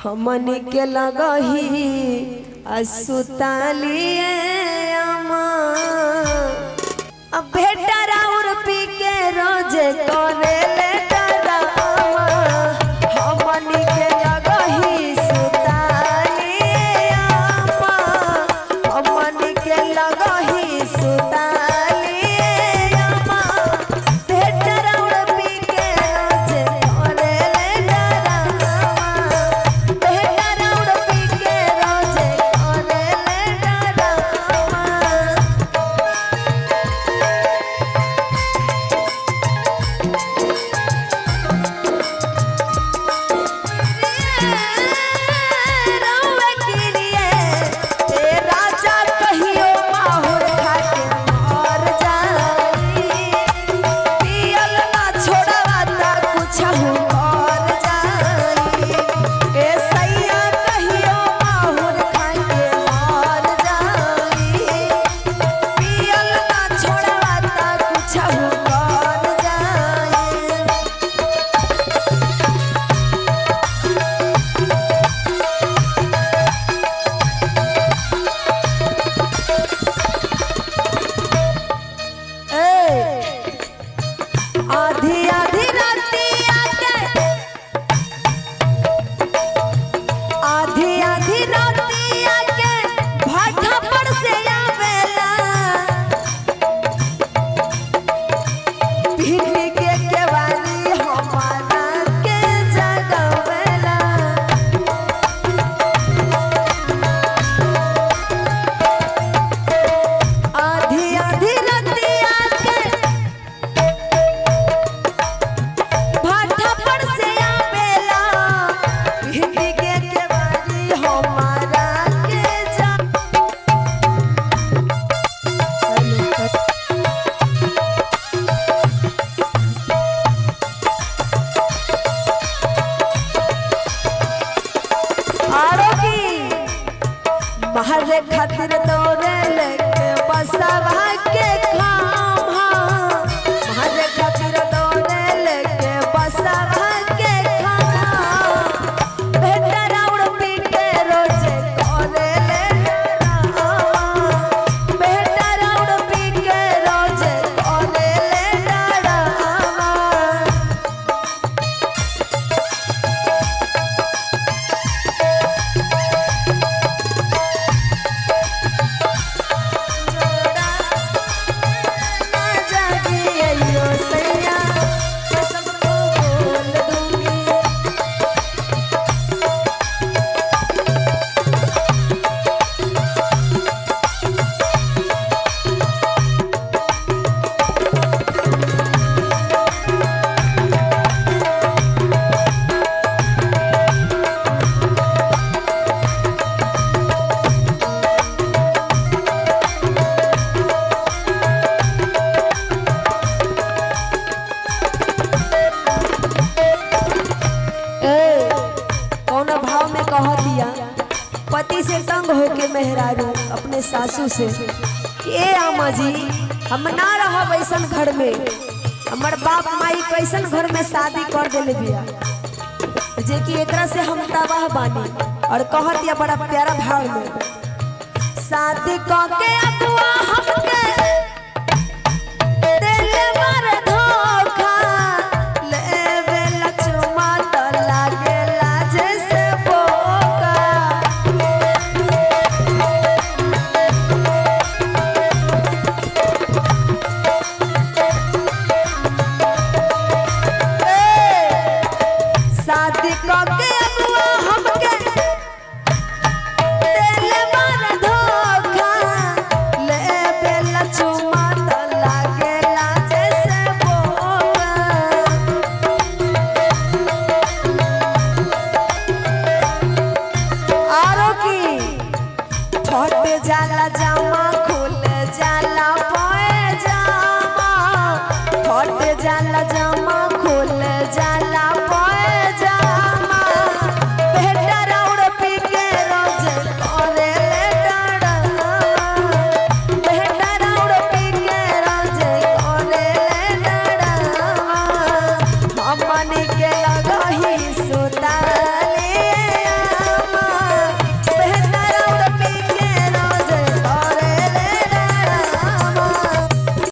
हमन के लगही असुतालिए अम्मा। अब बेटा राउर पी के रोज करे ले डरामा, हमन के लगही सुतालिए अम्मा, हमन के लगही सुतालिए अम्मा। बेटा राउर पी के रोज करे ले डरामा, बेटा राउर पी के रोज करे ले डरामा। राजा कहियो माहुर खाके मर जाई, पियल ना छोड़वा ता कुछहु कर जाई। ए सैया कहियो माहुर खाके मर जाई, पियल ना छोड़वा ता कुछहु कर जाई। ए, आधी आधी राती आके, आधी आधी राती आके भाठा पर से आवेला, पीट के केवाली हमारा के जगावेला। आधी आधी राती आके भाठा पर से आवेला, पीट के केवाली हमारा के जा। आरो की बाहर खातिर दौड़े लेके बसवा के खाम, बाहर खातिर दौड़े लेके बसवा के खाम। बेटा राउर पी के रोजे करे ले डरामा, बेटा राउर पी के रोजे करे ले डरामा। ना जागी अयो सैया, मैं सबको बोल दूंगी। ए, कौन भाव में कह दिया पति से तंग होके मेहरारू अपने सासू से कि ए आमा जी, हम ना रहब ऐसन घर में, हमर बाप माई कैसन घर में शादी कर देले बिया जे कि एकरा से हम तबाह बानी। और कह दिया बड़ा प्यारा भाव में, शादी क के अगुआ हमके देले मार धोखा, लेवेला चुमा त लागेला जैसे बोका। ए, शादी क के अगुआ हमके देले मार धोखा, लेवेला चुमा त लागेला जैसे बोका। आरो की फट जाला जामा खुल जाला।